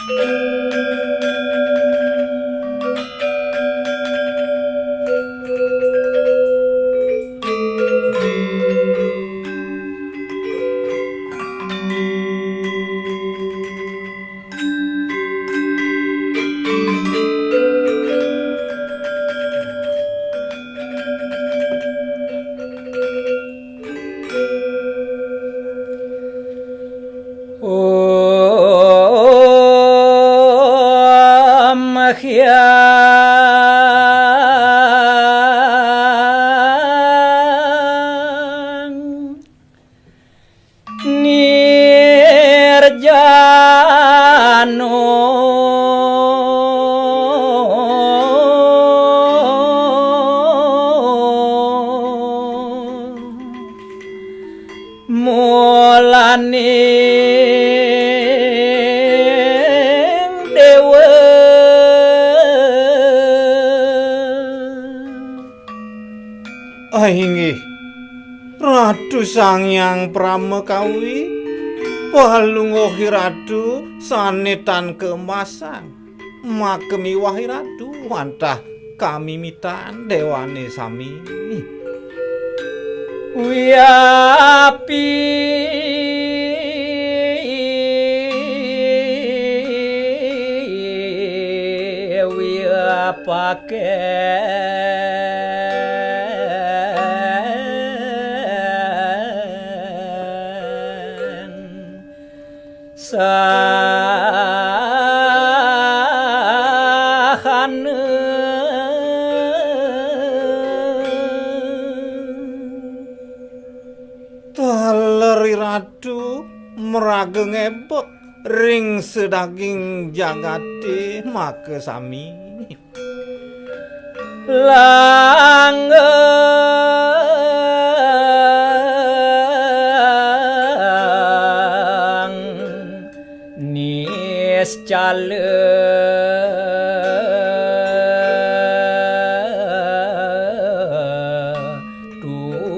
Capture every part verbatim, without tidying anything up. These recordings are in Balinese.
Om Hyang Nirjano. Mulaning dewa. Ah, inggih, Ratu Sang Hyang Pramakawi, palungguhi Ratu sane tan keemasan. Makamiwahi Ratu wantah kamimitan dewane sami. Wiapi wiapaken sahana. Taler Ratu maraga ngebek ring sadaging jagate makasami. Langgeng niscala tuhu.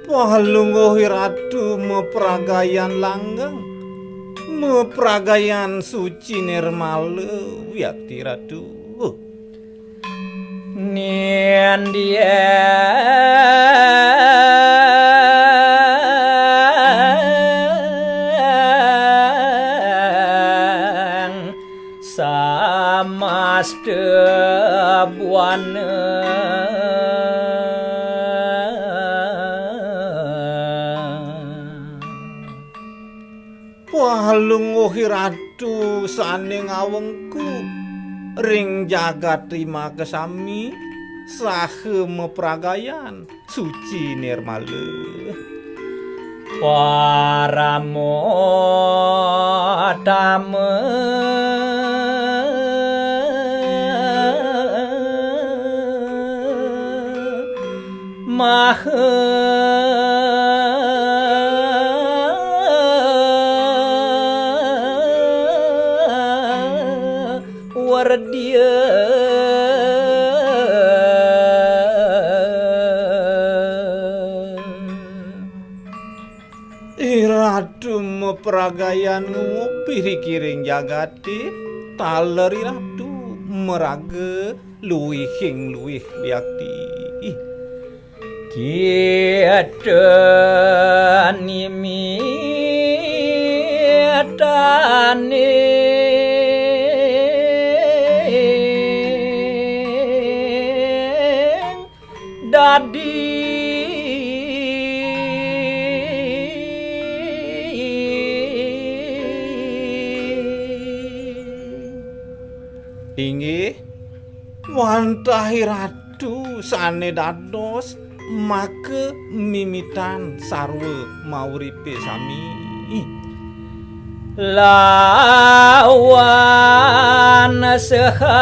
Palungguhi Ratu mapragayan langgeng, mapragayan suci nirmala wiakti Ratu. Niandiang samasta buana. Palungguhi Ratu sane ngawengku ring jagat rimaka sami saha mapragayan suci nirmala. Paramotama maha werdia. Iratu mapragayan ngopi ri kiring jagate, taler iratu maraga luihing luih wiakti. Kita nimitaning dadi. Inggih, wantah iratu sane dados maka mimitan sarwa mauripe sami. Lawan sehananing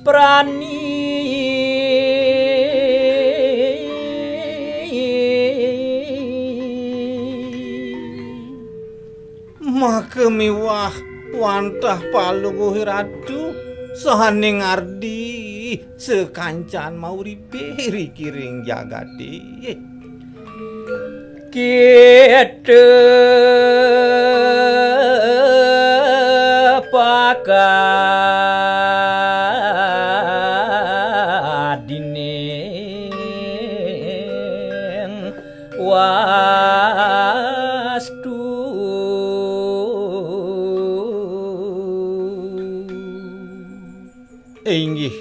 prani. Maka miwah wantah Palungguh Ratu sané ngardi sakancan mauripé riki ring jagaté. Kita pakadining wastu. Inggih,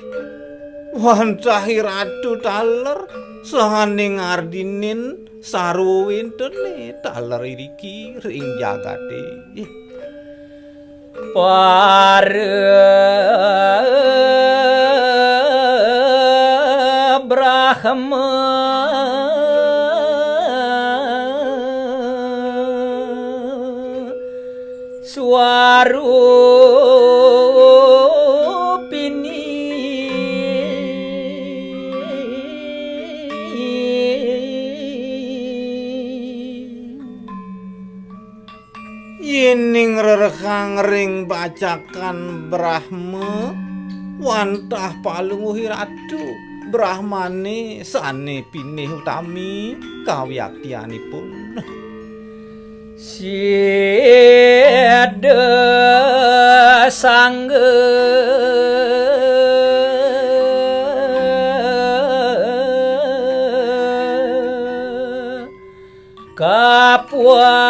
wantah Ratu taler sané ngardinin sarwa wéntené taler iriki ring jagaté. Para Brahma Swarupini. Yéning rerekhang ring bacakan Brahma, wantah Palungguh Ratu, Brahmané sané pinih utami kawiaktianipun. Sida sangga kapuamuji.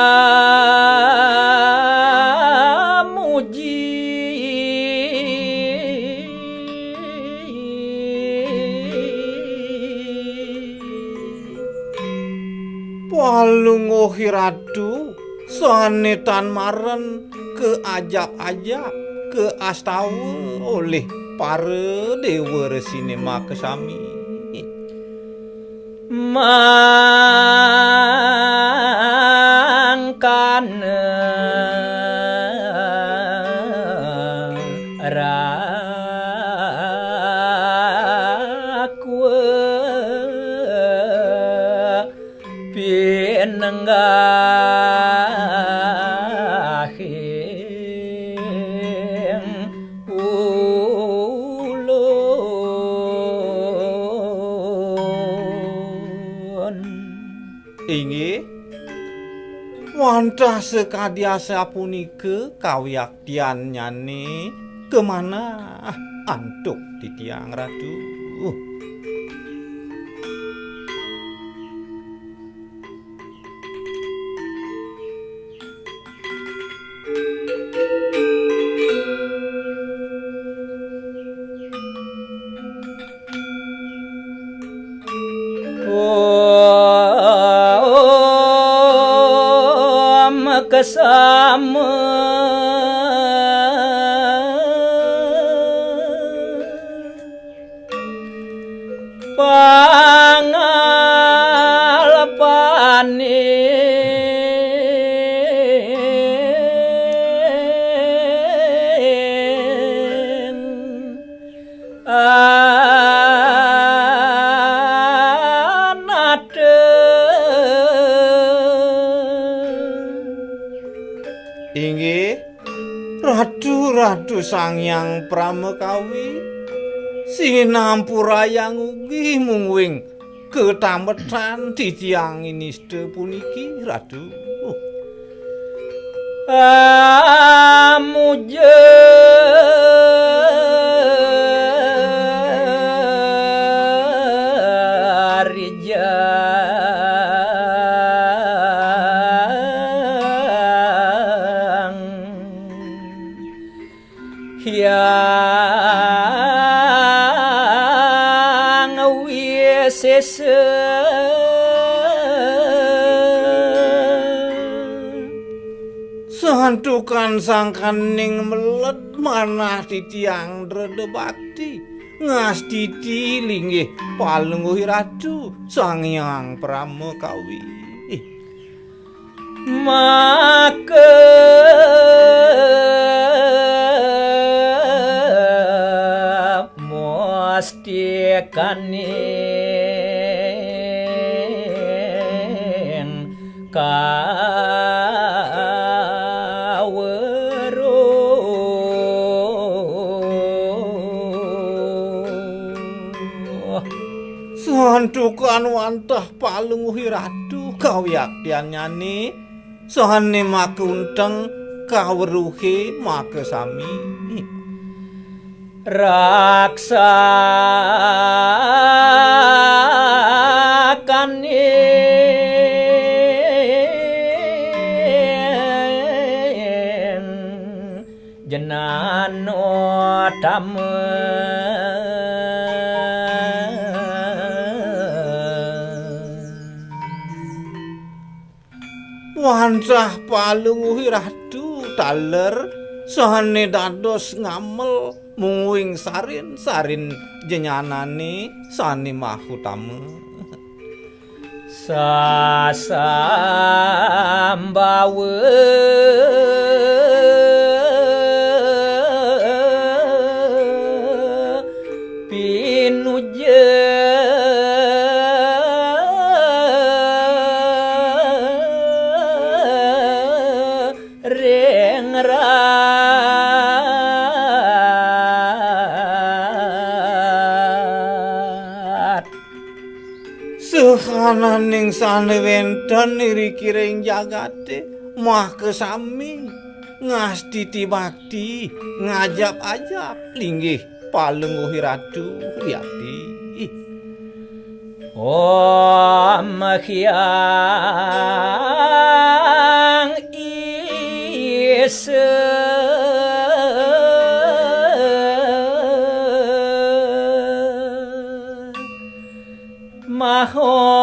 Palungguh Ratu sané tan maren kaajap-ajap, kaastawa olih para déwa resiné makasami. Mangkana rakwa pinenggahing ulun. Inggih, wantah sakadi asapunika kawiaktiannyané kamanah antuk titiang Ratu. Om kasama. Pangalepaning anata. Inggih, Ratu, Ratu Sang Hyang Pramakawi, sinampurayang ugi mungguing katametan titiang inista puniki, Ratu. Amuja rijang Hyang Wisesa. Santukan sangkaning meled manah titiang dreda bakti, ngastiti linggih Palungguh Ratu Sang Hyang Pramakawi. Maka mustikaning ka Santukan wantah palungguh i ratu kawiaktiannyané, sahané makaunteng kaweruhé makasami. Raksakaning jenana tama. Wantah palungguh i ratu taler sahané dados ngamel mungguing sarin-sarin jenyanané sané mahutama. Sasambawa pinuja ring rat. Sahananing sané wénten iriki ring jagaté, makasami ngastiti bakti, ngajap-ajap, linggih palungguh i ratu wiakti. Om Hyang Isa Mahotami.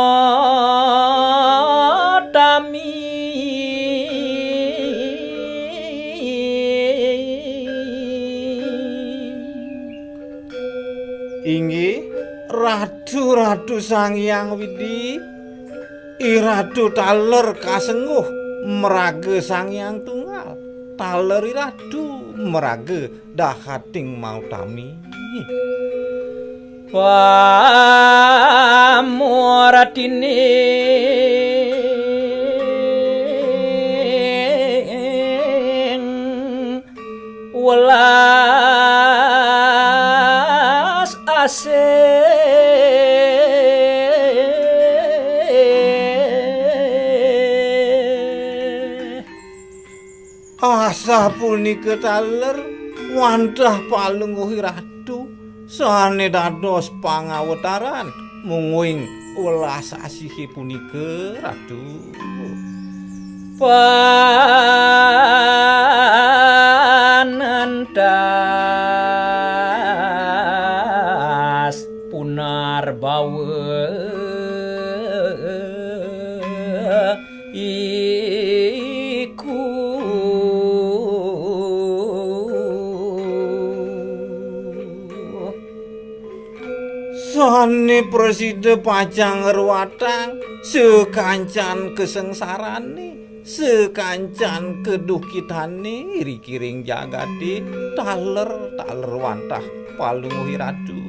Inggih, Ratu-ratu Sang Hyang Widi, i Ratu taler kasengguh maraga Sang Hyang Tunggal, taler i Ratu maraga dahating mautami. Pamuratining welas asih. Asapunika taler wantah palungguh i Ratu sané dados pangawataran mungguing welas asihé punika, Ratu. Panentas punarbawa iku. Sané prasida pacang ngruatang sakancan kasangsarané, sakancan kadukitané iriki ring jagaté, taler, taler wantah palungguh i Ratu.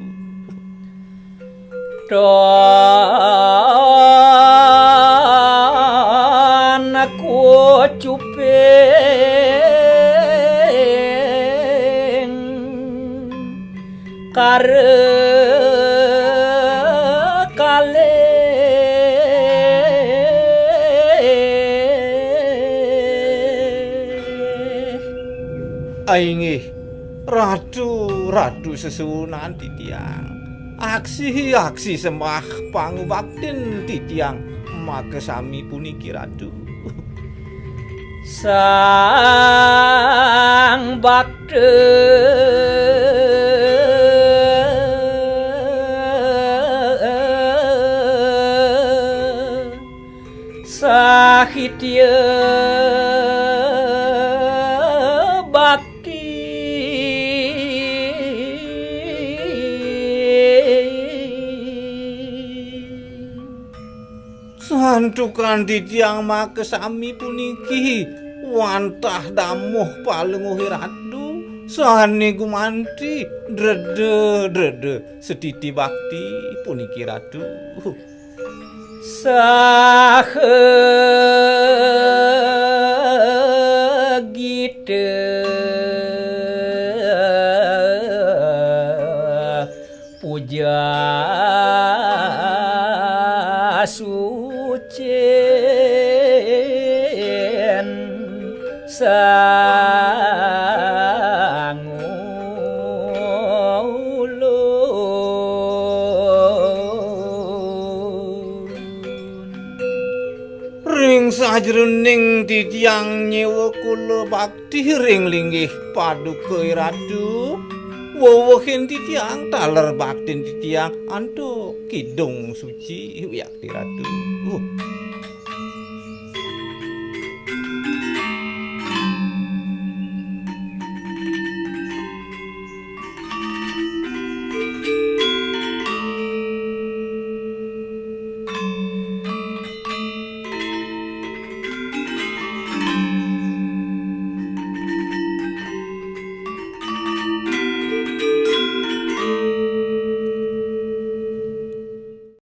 Tan kucuping kara kalih. Ainggih, Ratu, Ratu sesuunan titiang. Aksi, aksi sembah pangubaktin titiang makasami puniki, Ratu. Sang bakta sahitya bakti. Santukan titiang makasami puniki wantah damuh palungguh i Ratu sané gumanti dreda-dreda setiti bakti puniki, Ratu. Saha gita puja. Sang Ulun. Ring sajroning titiang nyéwa kula bakti ring linggih paduka Ratu, wewehin titiang taler baktin titiang antuk Kidung Suci wiakti Ratu. Uh.